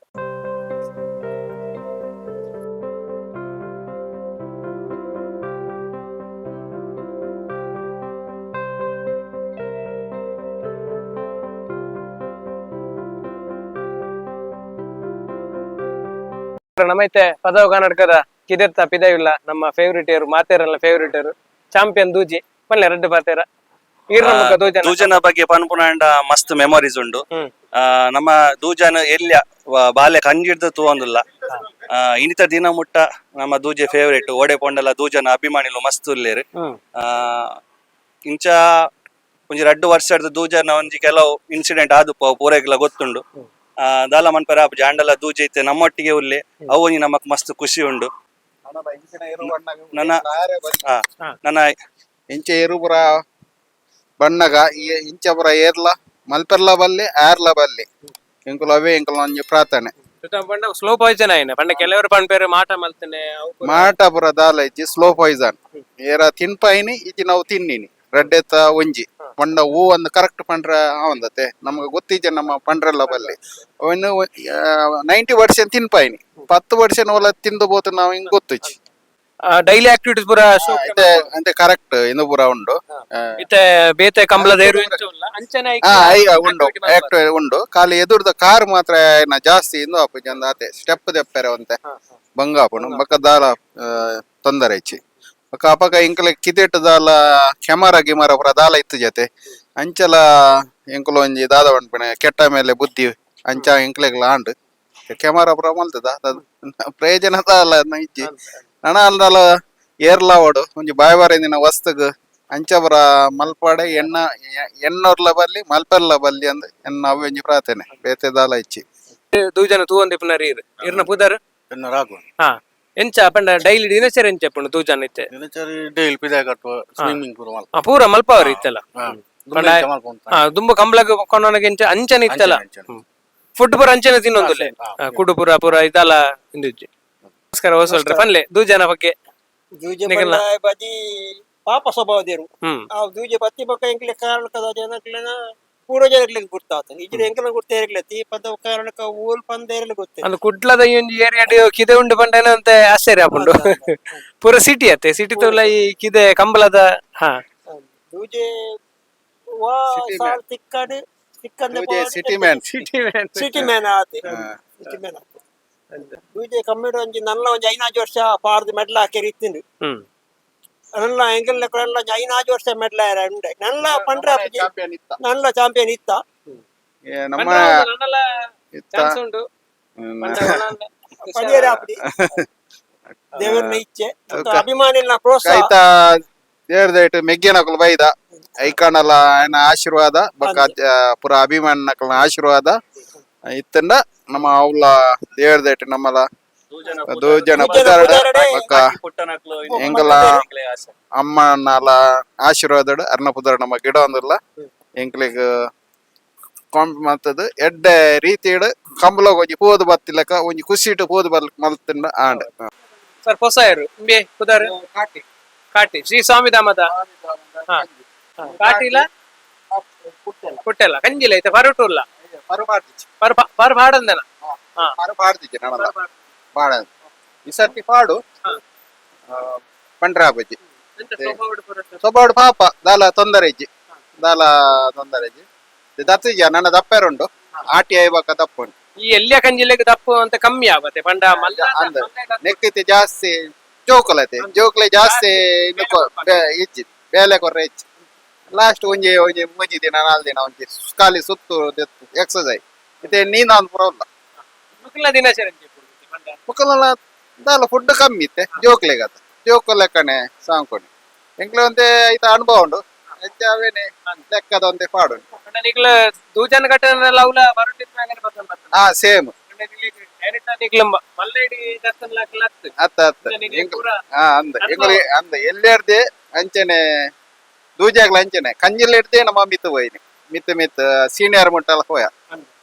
ನಮ್ಮೈತೆ ಪದವು ಕರ್ನಾಟಕದ ಕಿದೆತ್ತ ಪಿದವಿಲ್ಲ ನಮ್ಮ ಫೇವ್ರೇಟ್ ಇಯರ್ ಮಾತೇರಲ್ಲ ಫೇವ್ರೇಟ್ ಇಯರ್ ಚಾಂಪಿಯನ್ ದೂಜಿ ಪಲ್ಲೆ ರಡ್ಡು ಪಾತೇರ ಈರ್ನ ಮುಖ ದೂಜನ. ದೂಜನ ಬಗ್ಗೆ ಪನ್ಪುನಾಂಡ ಮಸ್ತ್ ಮೆಮೊರೀಸ್ ಉಂಡು. ನಮ್ಮ ದೂಜನ ಎಲ್ಯ ಬಾಲೆ ಕಂಜಿಡ್ದು ತೂವೊಂದುಲ್ಲ. ಇನಿತ ದಿನ ಮುಟ್ಟ ನಮ್ಮ ದೂಜೆ ಫೇವರೇಟ್. ಓಡೆ ಪೊಂಡಲ ದೂಜನ ಅಭಿಮಾನಿಲು ಮಸ್ತ್ ಉಲ್ಲೇರು. ಇಂಚ ಒಂಜಿ ರಡ್ಡು ವರ್ಷದ ದೂಜನ ಒಂಜಿ ಕೆಲವು ಇನ್ಸಿಡೆಂಟ್ ಆದುಪ್ಪ ಅವು ಪೂರೈಗ್ಲ ಗೊತ್ತುಂಡು. ದಾಲ ಮನ್ಪರ ಆಪುಜಿ ಆಂಡಲ ದೂಜೆ ಇತ್ತೆ ನಮ್ಮೊಟ್ಟಿಗೆ ಉಲ್ಲೆ, ಅವು ಒಂಜಿ ನಮಕ್ ಮಸ್ತ್ ಖುಷಿ ಉಂಡು. ನನ್ನ ನನ್ನ ಇಂಚ ಎರುಪುರ ಬಣ್ಣಗ ಇಂಚ ಪುರ ಏರ್ಲ ಮಲ್ಪೆರ್ಲ ಬಲ್ಲಿ ಆರ್ಲ ಬಲ್ಲಿ ಎಂಕುಲು ಅವೇ ಎಂಕುಲು ಒಂಜಿ ಪ್ರಾರ್ಥನೆ. ಪಂಡ ಸ್ಲೋ ಪಾಯ್ಸನ್ ಆಯ್ನ ಪಂಡ ಕೆಲವರು ಪನ್ಪೇರು ಮಾಟ ಮಲ್ತನೆ ಅವು ಪೂರ. ಮಾಟ ಪುರ ದಾಲ ಇಜ್ಜಿ, ಸ್ಲೋ ಪಾಯ್ಸನ್ ಏರ ತಿನ್ಪಾಯಿನಿ ಇಜ್ಜಿ ನಾವು ತಿನ್ನಿನಿ ರಡ್ಡೆತ್ತ ಒಂಜಿ ಪಂಡ ಹೂ ಒಂದು ಕರೆಕ್ಟ್ ಪಂಡ್ರ ಆವಂದತೆ ನಮ್ಗೆ ಗೊತ್ತಿಜ್ಜ ನಮ್ಮ ಪಂಡ್ರೆಲ್ಲ ಬಲ್ಲಿ ಅವನು 90% ತಿನ್ಪಾಯಿನಿ 10% ಒಲ ತಿಂದು ಬೋತು ನಾವು ಹಿಂಗ್ ಗೊತ್ತಿಜ್ಜಿ. ಡೈಲಿ ಆಕ್ಟಿವಿಟೀಸ್ ಪೂರ. ಅಂತೆ ಅಂತೆ ಕರೆಕ್ಟ್ ಇಂದು ಪೂರ ಉಂಡು. ಇತ್ತೆ ಬೇತೆ ಕಂಬಳದ ಏರು ಎಂಚ ಉಲ್ಲ ಅಂಚನೆ. ಹಾ, ಈಗ ಉಂಡು ಆಕ್ಟಿವ್ ಉಂಡು. ಖಾಲಿ ಎದುರ್ದ ಕಾರ್ ಮಾತ್ರ ಏನ ಜಾಸ್ತಿ ಇಂದು ಆಪುಜಿ ಅಂದ್ ಆತೆ ಸ್ಟೆಪ್ ದೆಪ್ಪರೆ ಒಂತೆ ಬಂಗ ಆಪುಂಡು. ಬೊಕ್ಕ ದಾಲ ತೊಂದರೆ ಇಚ್ಚಿ. ಬೊಕ್ಕ ಅಪಗ ಇಂಕಲೆ ಕಿದೆಟ್ ದಾಲ ಕ್ಯಾಮರಾ ಗಿಮರ ಪೂರ ದಾಲ ಇತ್ತು ಜೊತೆ ಅಂಚಲ ಎಂಕುಲು ಒಂಜಿ ದಾದ ಪನ್ಪಿನ ಕೆಟ್ಟ ಮೇಲೆ ಬುದ್ಧಿ ಅಂಚ ಎಂಕ್ಲೆಗ್ಲ ಆಂಡ್ ಕ್ಯಾಮರಾ ಪೂರ ಮಲ್ತದ ಪ್ರಯೋಜನ ದಾಲ ಇಜ್ಜಿ. ನನ ಅಲ್ದಾಲ ಏರ್ಲ ಓಡು ಒಂಜಿ ಬಾಯ್ ಬಾರಿಂದಿನ ವಸ್ತುಗ್ ಅಂಚ ಪೂರ ಮಲ್ಪಾಡೆ ಎಣ್ಣ ಎಣ್ಣೊರ್ಲ ಬಲ್ಲಿ ಮಲ್ಪೆರ್ಲ ಬಲ್ಲಿ ಅಂದ್ ಎನ್ನ ಅವ್ವೆ ಒಂಜಿ ಪ್ರಾರ್ಥನೆ, ಬೇತೆ ದಾಲ ಇಚ್ಚಿ. ದೂಜನ ತೂವೊಂದಿಪ್ಪುನ ರೀರ್ ಇರ್ನ ಪುದರ್. ಎನ್ನ ರಾಘವನ್. ಹಾ, ಎಂಚ ಪಂಡ ಡೈಲಿ ದಿನಚರಿ ಎಂಚ ಪುಂಡು ದೂಜಾನ ಇತ್ತೆ? ದಿನಚರಿ ಡೈಲಿ ಪಿದಾಯ ಕಟ್ಟುವ, ಸ್ವಿಮ್ಮಿಂಗ್ ಪೂರ ಮಲ್ಪ. ಆ, ಪೂರ ಮಲ್ಪವರ್ ಇತ್ತಲ್ಲ? ದುಂಬೆ ಎಂಚ ಮಲ್ಪೊಂತ. ಹಾ, ದುಂಬು ಕಂಬ್ಳಗ್ ಕೊನೊನಗೆ ಎಂಚ ಅಂಚನೆ ಇತ್ತಲ್ಲ? ಅಂಚನೆ, ಅಂಚನೆ. ಫುಡ್ ಪೂರ ಅಂಚನೆ ತಿನ್ನೊಂದುಲ್ಲೆ? ಹಾ. ಕುಡು ಪೂರ ಪೂರ ಇದಲ್ಲ ಇಂದಿಜ್ಜಿ. ನಮಸ್ಕಾರ ಹೊಸಲ್ರೆ, ಪನ್ಲೆ ದೂಜಾನ ಬಗ್ಗೆ. ದೂಜೆ ನಿಕಲ್ನ. ಪಂಡ ಬಜಿ ಪಾಪ ಸ್ವಭಾವದೇರು. ಆ ದೂಜೆ ಬತ್ತಿ ಬೊಕ್ಕ ಎಂಕ್ಲೆ ಕಾರಣಕ್ಕದ ಜನಕ್ಲೆನ ಪೂರ್ವಜರುಗಳಿಗೆ ಗುರ್ತಾತ, ಇಜ್ಜಿಡ ಎಂಕಲ ಗುರ್ತ ಇರ್ಲಿ ಈ ಪದ ಕಾರಣಕ್ಕ ಓಲ್ ಪಂದ ಇರಲಿ ಗೊತ್ತಿಲ್ಲ. ಅಂದ್ ಕುಡ್ಲದ ಈ ಒಂಜಿ ಏರಿಯಾಡ್ ಕಿದೆ ಉಂಡು ಪಂಡೇನ ಅಂತ ಆಶ್ಚರ್ಯ ಆಪುಂಡು. ಪೂರ ಸಿಟಿ ಅತ್ತೆ, ಸಿಟಿ ತೋಲ ಈ ಕಿದೆ ಕಂಬಳದ ಹಾ. ದೂಜೆ ವಾ City man. ಸಾಲ್ ತಿಕ್ಕಡ್ ತಿಕ್ಕಂದೆ. City man. City man ಆತೆ, ಸಿಟಿ ಮ್ಯಾನ್ ಆತೆ. ದೂಜೆ ಕಮ್ಮಿಡು ಒಂಜಿ ನಲ್ಲ ಒಂಜಿ ಐನಾಜು ವರ್ಷ ಪಾರ್ದು ಮೆಡ್ಲ ಹಾಕಿ ಇತ್ತಿಂಡು. ನನ್ನ ಎಂಕಲ್ನ ಕೂಡ ಒಂಜಿ ಐನಾಜು ವರ್ಷ ಮೆಡ್ಲ ಉಂಡೆ ನನ್ನ ಪಂಡ್ರೆ ಆಪುಜಿ. ಚಾಂಪಿಯನ್ ಇತ್ತ. ನನ್ನ ಚಾಂಪಿಯನ್ ಇತ್ತ. ಏ, ನಮ್ಮ ಇತ್ತ. ಚಾನ್ಸ್ ಉಂಡು. ಪಡಿಯರೆ ಆಪುಡಿ, ದೇವರನ್ನ ಇಚ್ಛೆ ಮತ್ತು ಅಭಿಮಾನಿನ ಪ್ರೋತ್ಸಾಹ. ಕೈತ ದೇವ್ರದೇಟ್ ಮೆಗ್ಗೆನಕುಲು ಬೈದ ಐಕಾಣಲ ಆಯನ ಆಶೀರ್ವಾದ ಬೊಕ್ಕ ಪೂರ ಅಭಿಮಾನಿನಕಲ್ನ ಆಶೀರ್ವಾದ ಇತ್ತಂಡ ನಮ್ಮ ಅವ್ಲ ದೇವ್ರದೇಟ್ ನಮ್ಮಲ ದೂಜನ ಪುದರ್ಡ್ ಬೊಕ್ಕ ಪುಟ್ಟನಕ್ಲು ಎಂಕಲ ಅಮ್ಮನಲ ಆಶೀರ್ವಾದಡ್ ಅರ್ನ ಪುದರ್ ನಮ್ಮ ಗಿಡ ಒಂದಿಲ್ಲ ಎಂಕ್ಲೆಗ್ ಕಾಂಪ್ ಮಲ್ತದ್ ಎಡ್ಡೆ ರೀತಿಡ್ ಕಂಬಳಗ್ ಒಂಜಿ ಪೋದು ಬತ್ತಿಲಕ ಒಂಜಿ ಖುಷಿಟ್ ಪೋದು ಬಲ್ ಮಲ್ತಿಂಡ ಆಂಡ್. ಸರ್, ಹೊಸ ಯಾರು ಇಂಬೆ ಪುದರ್? ಕಾಟಿ. ಕಾಟಿ ಶ್ರೀ ಸ್ವಾಮಿ ಧಾಮದ. ಹಾ. ಕಾಟಿಲ ಪುಟ್ಟೆಲ್ಲ ಕಂಜಿಲ ಐತೆ ಪರಟುಲ್ಲ. ಪರ್ ಪರ್ ಪಾಡಂದನ. ಹಾ. ಪಾಡ್ದಿಜ್ಜಿ ನನಲ ಬಾಡ ಈ ಸರ್ತಿ ಪಾಡು. ಪಂಡ್ರಾ ಬಜ್ಜಿ ಸ್ವಭಾವ ಪಾಪ ದಾಲ ತೊಂದರೆ ಇಜ್ಜಿ, ದಾಲ ತೊಂದರೆ ಇಜ್ಜಿ. ದತ್ತಿಜ ನನ್ನ ದಪ್ಪೇರುಂಡು ಆಟಿ ಐಬಕ ದಪ್ಪುಂಡು. ಈ ಎಲ್ಲಿಯ ಕಂಜಿಲೆಗ್ ದಪ್ಪು ಅಂತ ಕಮ್ಮಿ ಆಗುತ್ತೆ ಪಂಡ ಮಲ್ಲ. ಅಂದ ನೆಕ್ಕಿತಿ ಜಾಸ್ತಿ ಜೋಕುಲತೆ ಜೋಕುಲೆ ಜಾಸ್ತಿ ಇನ್ನು ಇಜ್ಜಿ ಬೇಲೆ ಕೊರ್ರೆ ಇಜ್ಜಿ. ಲಾಸ್ಟ್ ಒಂಜಿ ಒಂಜಿ ಮೂಜಿ ದಿನ ನಾಲ್ ದಿನ ಒಂಜಿ ಖಾಲಿ ಸುತ್ತು ಎಕ್ಸರ್ಸೈಸ್ ಇತ್ತೆ ನೀಂದ ಒಂದು ಪೂರ ಉಲ್ಲ. ಮುಕ್ಲ ದಿನಚರಿ ಪಂಡ. ಮುಕ್ಕಲೆಲ್ಲ ದಾಲ ಫುಡ್ ಕಮ್ಮಿ ಇತ್ತೆ ಜೋಕ್ಲೆಗತ್ತ ಜೋಕು ಲೆಕ್ಕನೆ ಸಾಂಕೊಣಿ ಎಂಕ್ಲೆ ಒಂತೆ ಐತ ಅನುಭವ ಉಂಡು ಹೆಚ್ಚ ಅವೇನೆ ಲೆಕ್ಕದ ಒಂತೆ ಪಾಡುಂಡು. ಪಂಡ ನಿಕ್ಲ ದೂಜನ ಕಟ್ಟನೆಲ್ಲ ಅವ್ಲ ಬರಟಿತ್ ಬರ್ತದೆ. ಹಾ, ಸೇಮ್. ಡೈರೆಕ್ಟ್ ನಿಕ್ಲ ಮಲ್ಲೇಡಿ ದರ್ಶನ ಲಾಕ್ಲ. ಅತ್ತ ಅತ್ತ. ಪೂರ ಹಾ, ಅಂದ ಎಂಕ್ಲೆ ಅಂದ ಎಲ್ಲೆರ್ದೆ ಅಂಚನೆ ದೂಜಾಗ್ಲ ಅಂಚನೆ ಕಂಜಿಲ್ ಇಡ್ದೆ ನಮ್ಮ ಮಿತ್ತು ಹೋಯ್ನಿ ಮಿತ್ತು ಮಿತ್ತು ಸೀನಿಯರ್ ಮುಟ್ಟಲ್ಲ ಹೋಯ.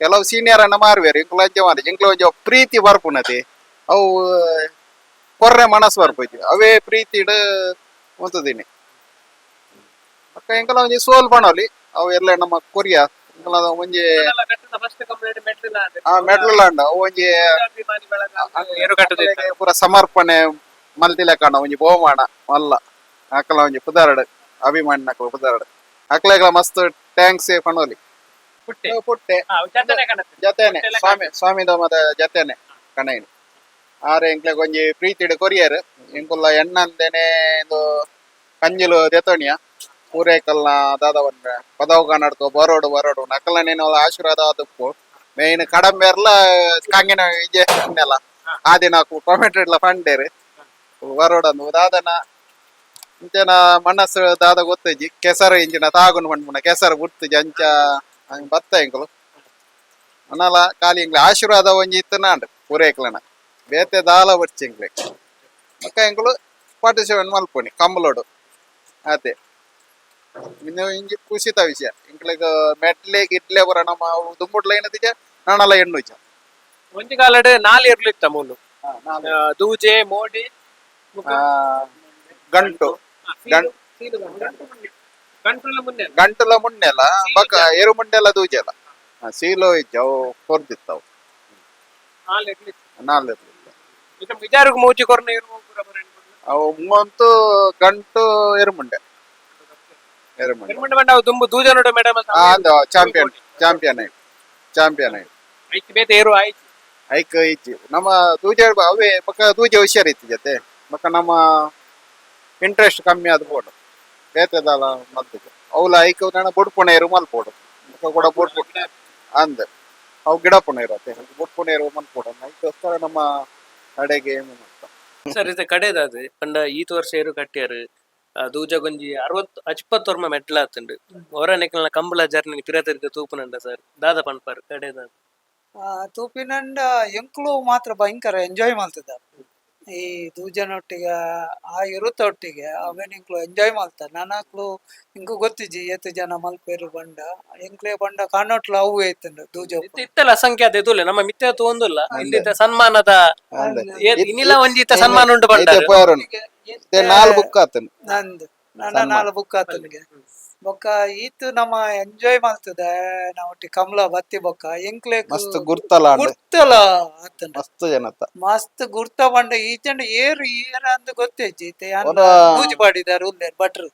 ಕೆಲವು ಸೀನಿಯರ್ ಅನ್ನ ಮಾರುವೇರು ಇಂಕ್ಲ ಅಂಚೆ ಮಾರಿ ಇಂಕ್ಲ ಒಂಜಿ ಪ್ರೀತಿ ಬರ್ಪುನತಿ ಅವು ಕೊರ್ರೆ ಮನಸ್ಸು ಬರ್ಪುಜಿ ಅವೇ ಪ್ರೀತಿಡ್ ಉಂತುದೀನಿ. ಬೊಕ್ಕ ಎಂಕಲ ಒಂಜಿ ಸೋಲ್ ಪಣೋಲಿ ಅವು ಎಲ್ಲ ನಮ್ಮ ಕೊರಿಯಾ ಎಂಕಲ ಒಂಜಿ. ಫಸ್ಟ್ ಕಂಪ್ಲೇಂಟ್ ಮೆಟ್ಲಿಲ್ಲ. ಆ ಮೆಡ್ಲ್ ಅಂಡ ಅವು ಒಂಜಿ ಏರು ಕಟ್ಟುದಿತ್ತ. ಅಕ್ಲೆಗ್ ಪೂರ ಸಮರ್ಪಣೆ ಮಲ್ತಿಲೆ ಕಾಣ ಒಂಜಿ ಬಹುಮಾನ ಮಲ್ಲ ಅಕಲ ಒಂಜಿ ಪುದರ್ಡ್ ಅಭಿಮಾನಿನಕುಲು ಪುದರ್ಡ್ ಅಕ್ಲೆಗ್ಲ ಮಸ್ತ್ thanks ಪಣೋಲಿ. ಪುಟ್ಟೆ. ಪುಟ್ಟೆ. ಹಾ, ಜೊತೆನೆ ಕಾಣತ್ತೆ. ಜೊತೆನೆ ಸ್ವಾಮಿ ಸ್ವಾಮಿ ದಮದ ಜೊತೆನೆ ಕಣೈನ್ ಆರೆ ಎಂಕ್ಲೆಗ್ ಒಂಜಿ ಪ್ರೀತಿಡ್ ಕೊರಿಯರ್ ಎಂಕುಲ್ಲ ಎಣ್ಣಂದೇನೆ ಇಂದು ಕಂಜಿಲು ದೆತೋಣಿಯ ಪೂರೈಕಲ್ನ ದಾದ ಪನ್ಪೆ ಪದವು ಕನ್ನಡ್ಕೊ ಬರೋಡು ಬರೋಡು ನಕಲನೇನು ಆಶೀರ್ವಾದ ಆದುಪ್ಪು. ಮೇನ್ ಕಡಂಬೆರ್ಲ ಕಂಗಿನ ವಿಜಯ ನೆಲ ಆ ದಿನ ಕಾಮೆಂಟ್ ಇಡ್ಲ ಪಂಡೇರು ಬರೋಡಂದು ದಾದನ ಇಂಚನ ಮನಸ್ಸು ದಾದ ಗೊತ್ತಿಜ್ಜಿ ಕೆಸರು ಇಂಚಿನ ತಾಗುನು ಪನ್ಪುನ ಕೆಸರು ಬುಡ್ತಿಜಿ ಅಂಚ ಹಂಗ್ ಬತ್ತ ಎಂಕುಲು ಅನಲ ಖಾಲಿ ಎಂಕ್ಲೆ ಆಶೀರ್ವಾದ ಒಂಜಿ ಇತ್ತನಾಂಡ್ ಪೂರೈಕ್ಲನ ಬೇತೆ ದಾಲ ಬಡ್ಚಿ ಎಂಕ್ಲೆ. ಬೊಕ್ಕ ಎಂಕುಲು ಪಾರ್ಟಿಸಿಪೇಟ್ ಮಲ್ಪುನಿ ಕಂಬಳೋಡು ಅದೇ ಇನ್ನು ಇಂಜಿ ಖುಷಿತ ವಿಷಯ ಎಂಕ್ಲೆಗ್ ಮೆಟ್ಲೆ ಗಿಟ್ಲೆ ಪೂರ ನಮ್ಮ ಅವು ದುಂಬುಡ್ಲ ಏನದಿಜ ನಾನಲ ಎಣ್ಣುಜ. ಒಂಜಿ ಕಾಲಡ್ ನಾಲ್ ಎರ್ಲು ಇತ್ತ ಮೂಲು. ದೂಜೆ, ಮೋಡಿ, ಗಂಟು ಕಂಟ್ರೋಲ್ ಮುನ್ನೆ. ಗಂಟುಲ ಮುಂಡೆಲ ಬೊಕ್ಕ ಎರು ಮುಂಡೆಲ ದೂಜೆಲ ಸೀಲೋ ಇಜ್ಜ ಅವು ಕೊರ್ದಿತ್ತವು. ನಾಲ್ ಎರ್ಲು ಇತ್ತ. ನಾಲ್ ಎರ್ಲು ಇತ್ತ. ಇತ್ತ ಬಿಜಾರುಗ್ ಮೂಜಿ ಕೊರ್ನ ಎರು ಪೂರ ಬರ. ಅವು ಮೂವಂತು ಗಂಟು ಎರುಮುಂಡೆ ಎರುಮುಂಡೆ. ಎರುಮುಂಡೆ ಬಂಡ ಅವು ದುಂಬು ದೂಜನೋಡ ಮೇಡಮ್. ಆ, ಅಂದು ಚಾಂಪಿಯನ್ ಚಾಂಪಿಯನ್ ಆಯ್ತು ಚಾಂಪಿಯನ್ ಆಯ್ತು. ಐಕ್ ಬೇತೆ ಏರು ಆಯ್ತು. ಐಕ್ ಇಜ್ಜಿ ನಮ್ಮ ದೂಜೆ ಅವೇ ಬೊಕ್ಕ ದೂಜೆ ಹುಷಾರಿತ್ತು ಜೊತೆ ಬೊಕ್ಕ ನಮ್ಮ ಇಂಟ್ರೆಸ್ಟ್ ಕಮ್ಮಿ ಆದ್ ಬೋಡು ಬೇತೆದಾಲ ಮಲ್ತಿದ್ದು ಅವ್ಲ ಐಕ್ ನನ ಬೊಡ್ಪುಣ ಇರು ಮಲ್ಪೋಡು ಬೊಕ್ಕ ಕೂಡ ಬೊಡ್ಪು ಅಂದ್ ಅವು ಗಿಡಪುಣ ಇರತ್ತೆ ಬೊಡ್ಪುಣ ಇರು ಮಲ್ಪೋಡು ಐಕ್ಕೋಸ್ಕರ ನಮ್ಮ ಅಡೆಗೆ ಏನು ಮಾಡ್ತ. ಸರ್, ಇದು ಕಡೆದಾದ ಪಂಡ ಈತ್ ವರ್ಷ ಏರು ಕಟ್ಟಿಯಾರು ದೂಜಗೊಂಜಿ 60 ಅಚ್ಪತ್ತು ವರ್ಮ ಮೆಟ್ಲ ಆತುಂಡು ಹೊರ ನೆಕ್ಲನ ಕಂಬಳ ಜರ್ನಿ ಪಿರತಿರ್ಗ ತೂಪುನಂಡ ಸರ್ ದಾದ ಪನ್ಪಾರ್ ಕಡೆದಾದ? ತೂಪಿನಂಡ ಎಂಕ್ಲು ಮಾತ್ರ ಭಯಂಕರ ಎಂಜಾಯ್ ಮಲ್ತದ. ಈ ದೂಜನೊಟ್ಟಿಗೆ, ಆ ಇರುತ್ತೊಟ್ಟಿಗೆ ಅವೇನ್ ಎಂಕ್ಲು ಎಂಜಾಯ್ ಮಲ್ತ. ನನಕ್ಲು ಇಂಕು ಗೊತ್ತಿಜ್ಜಿ ಏತ್ ಜನ ಮಲ್ಪೇರು ಬಂಡ. ಎಂಕ್ಲೆ ಬಂಡ ಕಾಣೋಟ್ಲ ಅವು ಐತಂಡು ದೂಜ. ಇತ್ತೆಲ್ಲ ಅಸಂಖ್ಯಾತ ಎದುಲ್ಲೆ ನಮ್ಮ ಮಿಥ್ಯ ತೋಂದುಲ್ಲ. ಇಲ್ಲಿ ಸನ್ಮಾನದ ಅಂದೆ. ಇನಿಲ ಒಂಜಿ ಇತ್ತೆ ಸನ್ಮಾನ ಉಂಟು ಇತ್ತೆ ಪಂಡಾರು. ಪೋಯರುನು. ಇತ್ತೆ ನಾಲ್ ಬುಕ್ ಆತನು. ನಂದು ನನ್ನ ಸನ್ಮಾನ. ನಾಲ್ ಬುಕ್ ಆತನಿಗೆ. ಬೊಕ್ಕ ಈತ್ ನಮ್ಮ ಎಂಜಾಯ್ ಮಲ್ತದ ನಾವೊಟ್ಟಿ ಕಮಲ ಬತ್ತಿ ಬೊಕ್ಕ ಎಂಕ್ಲೆ ಮಸ್ತ್ ಗುರ್ತಲ ಆಂಡ್. ಗುರ್ತಲ ಆತನ. ಮಸ್ತ್ ಜನತ. ಮಸ್ತ್ ಗುರ್ತ ಬಂಡ ಈಚಂಡ ಏರು ಏರ ಅಂದ್ ಗೊತ್ತೇಜ್ಜಿ. ಇತ್ತೆ ಯಾನ್ ಪೂಜೆ ಪಾಡಿದಾರು ಉಲ್ಲೇರ್ ಭಟ್ರು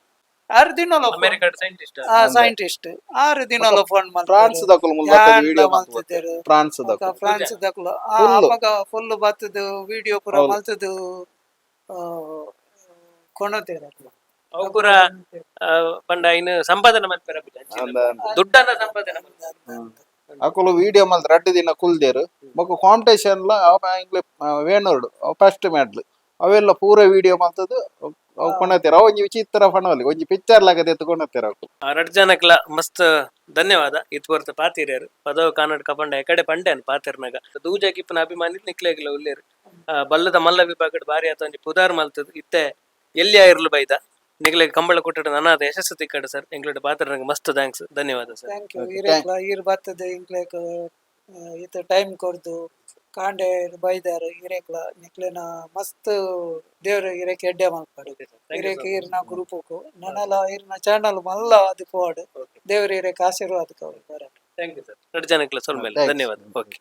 ಆರು ದಿನಲ. ಅಮೆರಿಕದ ಸೈಂಟಿಸ್ಟ್. ಆ ಸೈಂಟಿಸ್ಟ್ ಆರು ದಿನಲ ಫೋನ್. ಫ್ರಾನ್ಸ್ ದಕುಲು ಮುಲ್ ಬತ್ತದ ವಿಡಿಯೋ. ಮಲ್ತಿದ್ದೇರು. ಫ್ರಾನ್ಸ್ ದಕುಲು. ಫ್ರಾನ್ಸ್ ದಕುಲು ಆ Full. ಅಪಗ ಫುಲ್ ಬತ್ತದು ವಿಡಿಯೋ ಪೂರ ಹೌದು. ಮಲ್ತದು ಕೊಣತೇರು ಅಕ್ಲು. ಅವು ಪೂರ ಪಂಡ ಇನ್ನು ಸಂಪಾದನೆ ಮಲ್ಪೆರ ಅಂದ. ದುಡ್ಡನ್ನ ಸಂಪಾದನೆ ಮಲ್ಪೆರ. ಅಕುಲು ವಿಡಿಯೋ ಮಲ್ತ್ ರಡ್ಡ್ ದಿನ ಕುಲ್ದೇರು. ಬೊಕ್ಕ ಕಾಂಪಿಟೇಷನ್ ಲ ಇಂಗ್ಲೆ ವೇಣೂರ್ಡು ಫಸ್ಟ್ ಮೆಡ್ಲ್ ಅವೆಲ್ಲ ಪೂರ ವಿಡಿಯೋ ಮಲ್ತದು ಅವು ಕೊಣತೇರು. ಅವು ಒಂಜಿ ವಿಚಿತ್ರ ಫಣೋಲಿ ಒಂಜಿ ಪಿಕ್ಚರ್ ಲಾಗದ ಎತ್ತು ಕೊಣತೇರು ಅವು. ರಡ್ಡ್ ಜನಕ್ಲ ಮಸ್ತ್ ಧನ್ಯವಾದ. ಇತ್ ಪೊರ್ತು ಪಾತಿರ್ಯಾರು ಪದವು ಕಾನಡ್ ಕಪಂಡ ಎಕಡೆ ಪಂಡೆನ್ ಪಾತಿರ್ನಾಗ ದೂಜ ಕಿಪ್ಪನ ಅಭಿಮಾನಿ ನಿಕ್ಲೆಗ್ಲ ಉಲ್ಲೇರು. ಬಲ್ಲದ ಮಲ್ಲ ವಿಭಾಗಡ್ ಬಾರಿ ಆತ ಒಂಜಿ ಪುದಾರ್ ಮಲ್ತದ್ ಇತ್ತೆ ಎಲ್ಲಿ ಇರ್ಲು ಬೈದ ನಿಕ್ಲೆಗ್ ಕಂಬಳ ಕೊಟ್ಟಡ ನನಾದ ಯಶಸ್ಸು ತಿಕ್ಕಡ ಸರ್. ಎಂಕ್ಲೆಡ್ ಪಾತಿರ್ನಾಗ ಮಸ್ತ್ thanks, ಧನ್ಯವಾದ ಸರ್. Thank you. Okay, ಇರೇಕ್ಲ ಈರ್ ಬತ್ತದ ಇಂಕ್ಲೇಕ್ ಇತ್ತ ಟೈಮ್ ಕೊರ್ದು ಕಾಂಡೆ ಬೈದಾರ್. ಇರೇಕ್ಲ ನಿಕ್ಲೆನ ಮಸ್ತ್ ದೇವ್ರ ಇರೇಕ್ ಎಡ್ಡೆ ಮಲ್ಪಡು. ಇರೇಕ್ ಈರ್ನ ಗ್ರೂಪುಕು ನನಲ ಈರ್ನ ಚಾನಲ್ ಮಲ್ಲ ಅದು ಪೋವಡ್. ದೇವ್ರ ಇರೇಕ್ ಆಶೀರ್ವಾದ ಬರ. Thank you sir. ರಡ್ಡ್ ಜನಕ್ಲ ಸೊಲ್ಮೆಲೆ. Thanks. ಧನ್ಯವಾದ. ಓಕೆ.